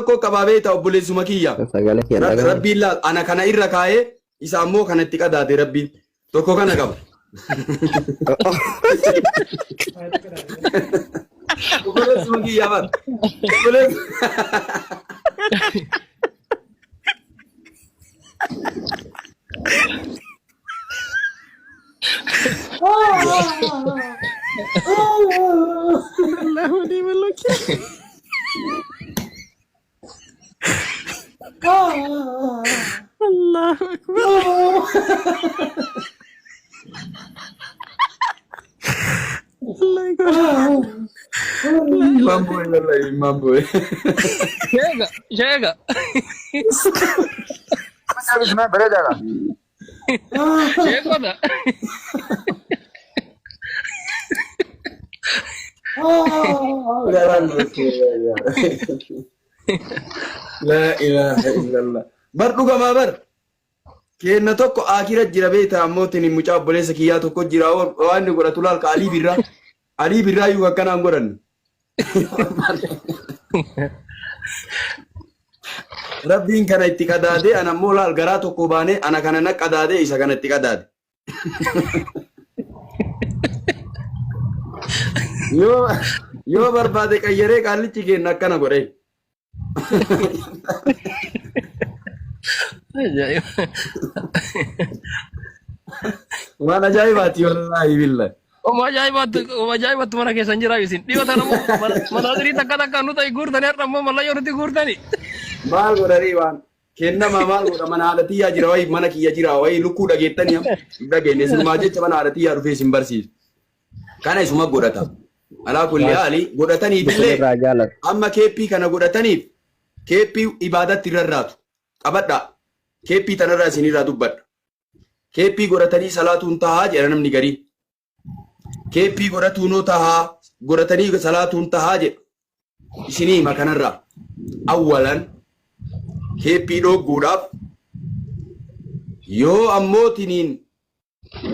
Tokko qabaa beekta obboleessuma kiyya. Sagalee kee dhaga'ame. Rabbiin laal ana kana irra kaa'ee isa ammoo kana itti qadaade rabbiin. Tokko kana qaba. Obboleessuma kiyya bar. Obboleessa. Allahu ni'mal wakiil. Allahu akbar. Allah akbar. Immaan bu'e wallahi immaan bu'e. Sheega, sheega. Bismillah bareedaadha. Sheekota. Garaan nuti. Laa ilaaha illallah. Bar dhugamaa bar. Keenna tokko akira jira beekta ammoo tini mucaa obboleessa kiyyaa tokko jira waan inni godhatu laal ka Alii Birraa. Alii Birraa iyyuu akkanaan godhanne. Rabbiin kana itti qadaadee ana immoo laal garaa tokko baanee ana kana na qadaadee isa kana itti qadaade. Yoo yoo barbaade qayyaree qaallichi keenya akkana godhee. Ajaa'iba. Waan ajaa'ibaati wallaahi billahi. Oma ajaa'ibaatti oma ajaa'ibaatti mana keessan jira isin. Dhiyoo tana immoo manaasirii takka takka nu ta'e guurtanii har'a immoo mallayyoo nutti guurtanii. Maal godhanii waan kennamaa maal godha mana haadha tiyyaa jira wayi mana kiyya jira wayi lukkuu dhageettanii amma hin dhageenye sinumaa jecha mana haadha tiyyaa dhufee isin barsiisa. Kana isuma godhata. Alaa kulli haali godhataniif illee Isinirraa jaalatu. amma keeppii kana godhataniif keeppii ibaadatti hin rarraatu. Qabadhaa. Keeppii tanarraa isinirraa dubbadha. Keeppii godhatanii salaatuun tahaa jedha namni garii. Keeppii godhatuunoo tahaa godhatanii salaatuun tahaa jedha. Isinii hima kanarraa. Awwalan keeppii dhoogguudhaaf yoo ammoo tiniin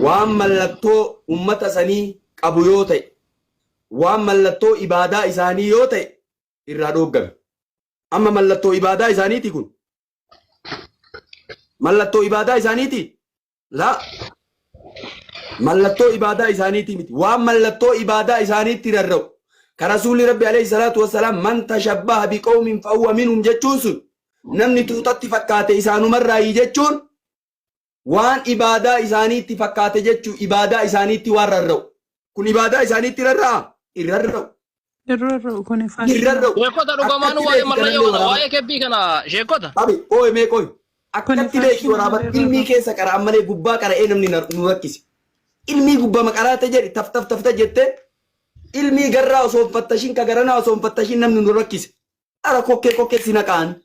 waan mallattoo ummata sanii qabu yoo ta'e waan mallattoo ibaadaa isaanii yoo ta'e irraa dhooggame. Amma mallattoo ibaadaa isaaniiti kun. Mallattoo ibaadaa isaaniiti? Laa. Mallattoo ibaadaa isaaniiti miti. Waan mallattoo ibaadaa isaaniitti rarra'u. Ka Rasuulli Rabbi alayhi salaatu wassalaam man tashabbaha biqawmin fahuwa minhum jechuun sun namni tuutatti fakkaate isaanumarraayi jechuun waan ibaadaa isaaniitti fakkaate jechuu ibaadaa isaaniitti waan rarra'u. Kun ibaadaa isaaniitti rarra'a? Hin rarra'u. Hin rarra'u kun Hin faashinaa. rarra'u. Sheekota dhugamaan Akkatti waa'ee beeki mallayyoo kanallee kana waraaba. waa'ee kebbii kana sheekota. Abi, ooy mee qoy. Kun Akkatti beeki faashinaa waraaba. malee Ilmii rarra'u. keessa qara'an malee gubbaa qara'ee namni nu rakkise. Ilmii gubbama qaraate jedhi taf taf tafta jette ilmii garraa osoo hin fattashin ka garanaa osoo hin fattashin namni nu rakkise. Ara kokkee kokkee si naqaan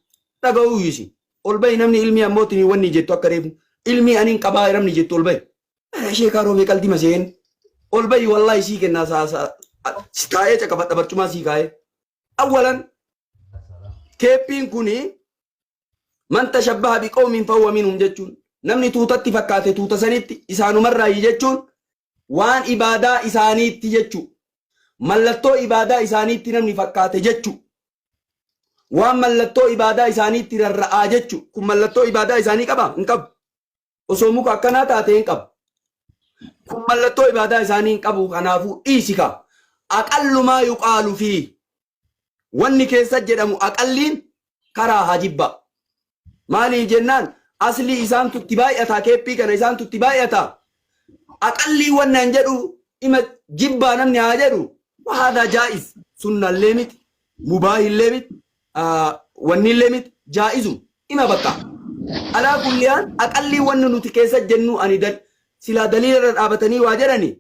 dhaga'uu isin. Ol bahi namni ilmii ammoo tini wanni jettu akka reefu. Ilmii aniin qabaa namni jettu ol bahi. Ara sheekaa roobee qalbii maseen. Ol bahi wallaahi sii kennaa saa saa. Si taa'ee caqafadha barcumaa sii kaa'ee. Awwalan keeppiin kuni man tashabbaha biqawmin fahuwa minhum jechuun namni tuutatti fakkaate tuuta sanitti isaanumarraayi jechuun waan ibaadaa isaaniitti jechuu mallattoo ibaadaa isaaniitti namni fakkaate jechuu waan mallattoo ibaadaa isaaniitti rarra'aa jechuu kun mallattoo ibaadaa isaanii qaba hin qabu osoo muka akkanaa taate hin qabu kun mallattoo ibaadaa isaanii hin qabu kanaafuu dhiisi kaa aqallumaa yuqaalu fi wanni keessa jedhamu aqalliin karaa haa jibbaa Maaliif jennaan aslii isaantu itti baay'ata keeppii kana isaantu itti baay'ata. Aqallii wanna hin jedhu ima jibbaa namni haa jedhu wahaadaa jaa'iz sunnallee miti mubaahillee miti wannillee miti jaa'izu ima bakka. Alaa kulliyaan aqallii wanni nuti keessa jennu ani silaa daliila irra dhaabatanii waa jedhani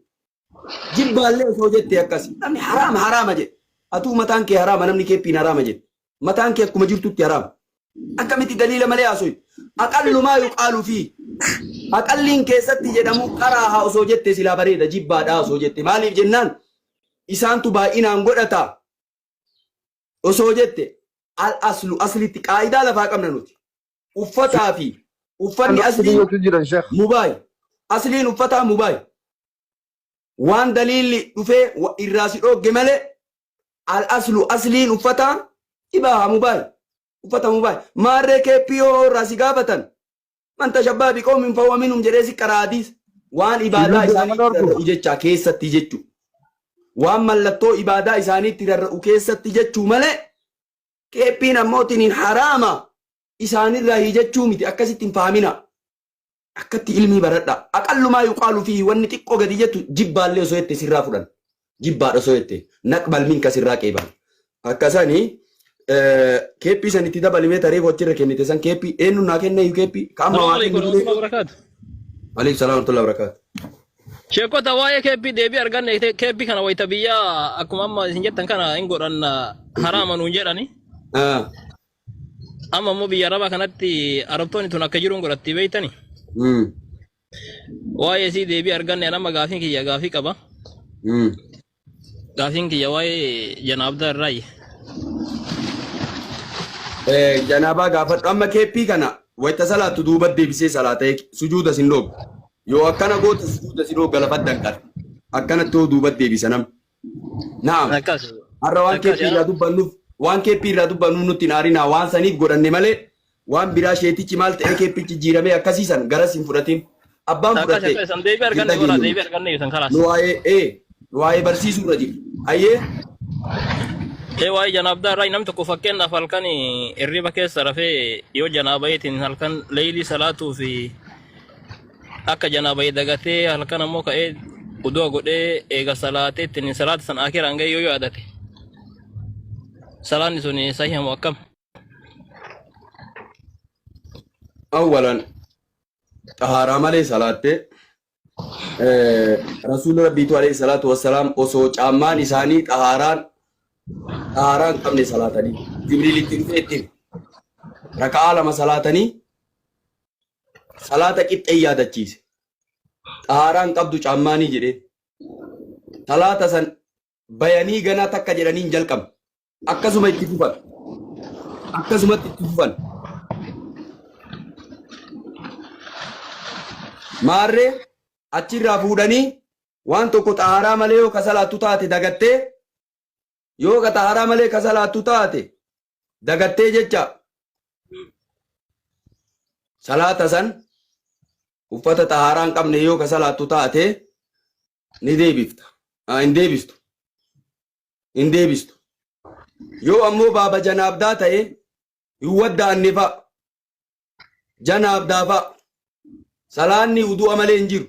Jibbaallee osoo jettee akkasi. Namni haraama haraama jedhe. Atuu mataan kee haraama namni keeppiin haraama jedhe. Mataan kee akkuma jirtutti haraama. Akkamitti daliila malee haasoyi. Aqallu maa yuqaalu fi aqalliin keessatti jedhamu qaraa haa osoo jette silaa bareeda jibbaadhaa osoo jette. Maaliif jennaan isaantu baay'inaan godhata osoo jette al aslu aslitti qaayidaa lafaa qabna nuti. Uffataa fi uffanni asliin Biyyootu jiran sheekh. mubaay. Asliin uffataa mubaay. Waan daliilli dhufee irraa si dhoogge malee al aslu asliin uffataa ibaaha mubaay. Uffata mubaahi. Maarree keeppii yoo irraa si gaafatan man tashabbaha biqawmin fahuwa minhum jedhee si qara hadiis. Waan ibaadaa Iyyuu isaanii nama itti dhorku. rarra'u jechaa keessatti jechuu. Waan mallattoo ibaadaa isaanii itti rarra'u keessatti jechuu malee keeppiin ammoo tiniin haraama isaanirraa jechuu miti akkasitti hin fahamina. Akkatti ilmii baradha. Aqallumaa yuqaalu fi wanni xiqqoo gadi jettu jibbaallee osoo jette sirraa fudhan. Jibbaadha osoo jette naqbal minka sirraa qeeban. Akkasani keeppii san itti dabalimee tareef wachirra kennite san keeppii eenyu naa kenne iyyuu keeppii ka amma Salaamu waa alaikum kennu warahmatullahi wabarakatuh. Alaikum salaam warahmatullahi wabarakatuh. Sheekota waa'ee keeppii deebii arganne keeppii kana wayita biyyaa akkuma amma isin jettan kana hin godhan haraama nuun jedhani. Ah. Amma immoo biyya arabaa kanatti arabtoonni tun akka jiruun godhatti beektani. Waa'ee isii deebii arganne amma gaafiin kiyya gaafii qaba. Gaafiin kiyya waa'ee janaabdaa irraayi. Janaabaa gaafadhu amma keeppii kana wayita salaattu duuba deebisee salaata sujuuda sin dhoobu. Yoo akkana goota sujuuda si dhoobu lafa danqata. Akkanatti yoo duuba deebisa namni. Naam. Akkas. Har'a waan Akkas keeppii irraa yaa. dubbannuuf waan keeppii irraa dubbannuuf nutti hin aarinaa waan saniif godhanne malee waan biraa sheetichi maal ta'ee keeppichi jijjiiramee akkasiisan garas hin fudhatin. Abbaan Akkas fudhatte akkas san deebii hin arganne godha dhageenyu. deebii arganne san kalaas. Nu waa'ee ee nu waa'ee barsiisuu irra jira. Ayyee Ee waa'ee janaabdaa irraa namni tokko fakkeenyaaf halkan hirriba keessa rafee yoo janaabayeetiin halkan leeylii salaatuu fi akka janaabayee dagatee halkan ammoo ka'ee udu'a godhee eega salaatee ittiin salaata san akiraan ga'e yoo yaadate salaanni sun sahiha moo akkam? Awwalan xahaaraa malee salaattee rasuulli rabbiitu alayhi salaatu wassalaam osoo caammaan isaanii xahaaraan xahaaraa hin qabne salaatanii Jibriil itti dhufee itti hime. Raka'aa lama salaatanii salaata qixxee yaadachiise. Xahaaraa hin qabdu caammaanii jedhee. Salaata san bayanii ganaa takka jedhanii hin jalqabne. Akkasuma itti fufan. Akkasumatti itti fufan. Maarree achirraa fuudhanii waan tokko xahaaraa malee yoo ka salaattu taate dagattee yoo ka xahaaraa malee ka salaattu taate dagattee jecha salaata san uffata xahaaraa hin qabne yoo ka salaattu taate ni deebifta. Hin deebistu. Hin deebistu. Yoo ammoo baaba janaabdaa ta'e hin wadda'anne fa'a. Janaabdaa fa'a. Salaanni udu'a malee hin jiru.